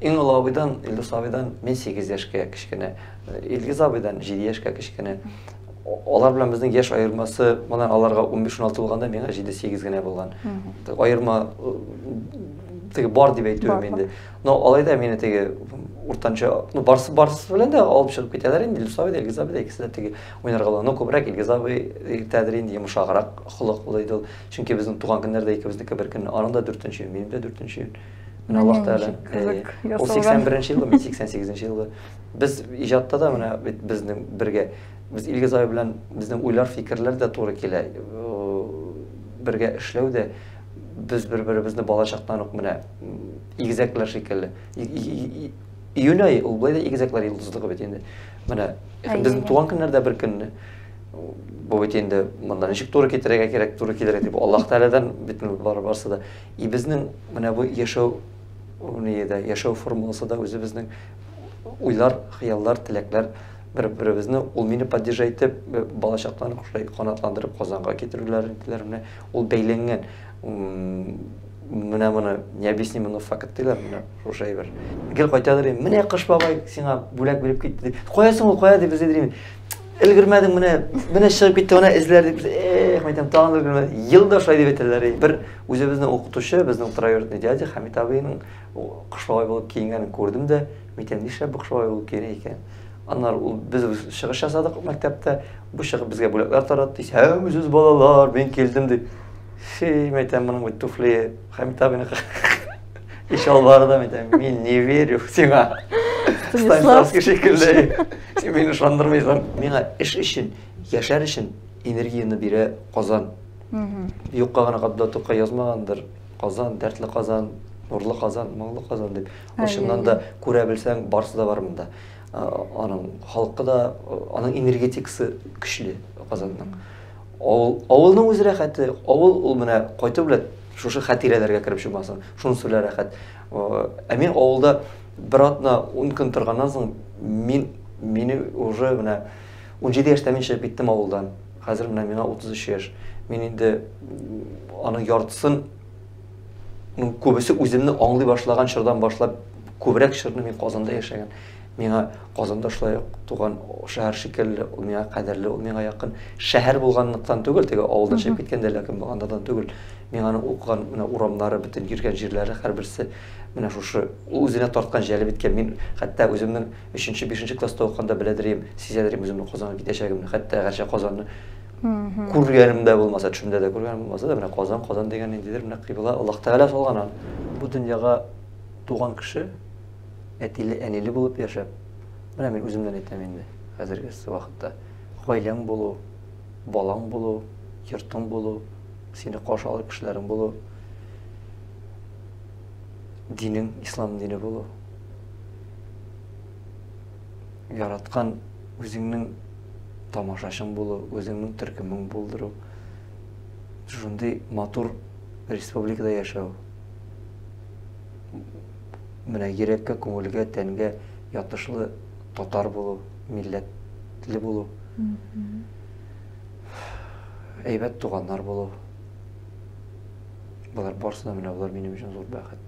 Иң олы абыйдан, Илдус абыйдан мин 8 яшькә кечкенә, Илгиз абыйдан 7 яшькә кечкенә. Алар белән безнең яшь аермасы, менә аларга 15-16 булганда, миңа 7-8 генә булган. Аерма теге бар дип әйтүем инде. Но алай да мине теге уртанчы, ну барсы барсы белән дә алып чыгып китәләр инде, Илдус абый да, Илгиз абый да, икесе дә теге уйнарга була. Но күбрәк Илгиз абый иртәдер инде, йомшаграк холыклы иде ул. Чөнки безнең туган көннәр дә икебезнеке бер көнне. Аның да 4 июнь, минем дә 4 июнь. Менә Аллаһ Тәгалә. Ул 81 елгы, мин 88 елгы. Без иҗатта да менә бит безнең бергә без Илгиз абый белән безнең уйлар, фикерләр дә туры килә. Бергә эшләү дә без бер-беребезне балачактан ук менә игезәкләр шикелле. Июнь ае ул болай да игезәкләр йолдызлыгы бит инде. Менә безнең туган көннәр дә бер көнне. Бу бит инде монда ничек туры китерергә кирәк, туры килергә дип Аллаһ Тәгаләдән бит бар барсы да. И безнең менә бу яшәү дә, яшәү формуласы да үзебезнең уйлар, хыяллар, теләкләр бер-беребезне ул мине поддержать итеп, балачактан ук шулай канатландырып Казанга китерүләр ителәр. Менә ул бәйләнгән. Менә моны необъяснимый, но факт диләр, менә шушы әйбер. Гел кайтадыр, менә Кыш бабай сиңа бүләк биреп китте дип. Кая соң ул, кая дип эзлидер. Өлгермәдең, менә, менә чыгып китте, менә эзләр дип. Эх, әйтәм, тагын өлгермәдем. Ел да шулай дип әйтәләр. Бер үзебезнең укытучы, безнең троюродный дядя Хамит абыйның Кыш бабай булып киенгәнен күрдем дә, мин әйтәм, нишләп бу Кыш бабай булып киенә икән? Аннары ул без чыгыш ясадык мәктәптә, бу чыгып безгә бүләкләр таратты. Исәнмесез, балалар, мин килдем дип. Фи, мин әйтәм, моның бит туфли Хамит абыйныкы. И чалбары да, мин әйтәм, мин не верю сиңа. Станиславский шикелле. Син мине ышандырмыйсың. Миңа эш өчен, яшәр өчен энергияне бирә Казан. Юкка гына Габдулла Тукай язмагандыр. Казан, дәртле Казан, нурлы Казан, моңлы Казан дип. Ул чыннан да күрә белсәң, барысы да бар монда. Аның халкы да, аның энергетикасы көчле Казанның. Авыл, авылның үз рәхәте. Авыл ул менә кайту белән шушы хатирәләргә кереп чумасың. Шунысы белән рәхәт. Ә мин авылда бер атна, 10 көн торганнан соң мин мине уже менә 17 яшьтә мин чыгып киттем авылдан. Хәзер менә миңа 33 яшь. Мин инде аның яртысын ну, күбесе үземне аңлый башлаган чордан башлап күбрәк чорны мин Казанда яшәгән. Миңа Казанда шулай ук туган шәһәр шикелле, ул миңа кадерле, ул миңа якын. Шәһәр булганлыктан түгел, теге авылдан чыгып киткәндә ләкин булганнардан түгел. Миңа аның укыган менә урамнары, бөтен йөргән җирләре һәрберсе менә шушы ул үзенә тарткан, җәлеп иткән. Мин хәтта үземнең өченче, бишенче класста укыганда беләдер идем, сизәдер идем үземнең Казанга китәчәгемне. Хәтта гәрчә Казанны күргәнем дә булмаса, төшемдә дә күргәнем булмаса да, менә Казан, Казан дигән ниндидер менә кыйбла Аллаһ Тәгалә салган аны. Бу дөньяга туган кеше әтиле-әниле булып яшәп, менә мин үземнән әйтәм инде, хәзерге вакытта, гаиләң булу, балаң булу, йортың булу, сине каршы алыр кешеләрең булу, динең ислам дине булу, яраткан үзеңнең тамашачың булу, үзеңнең төркемең булдыру, шундый матур республикада яшәү. Менә йөрәккә, күңелгә, тәнгә ятышлы татар булу, милләтле булу. Әйбәт туганнар булу. Болар барысы да менә болар минем өчен зур бәхет.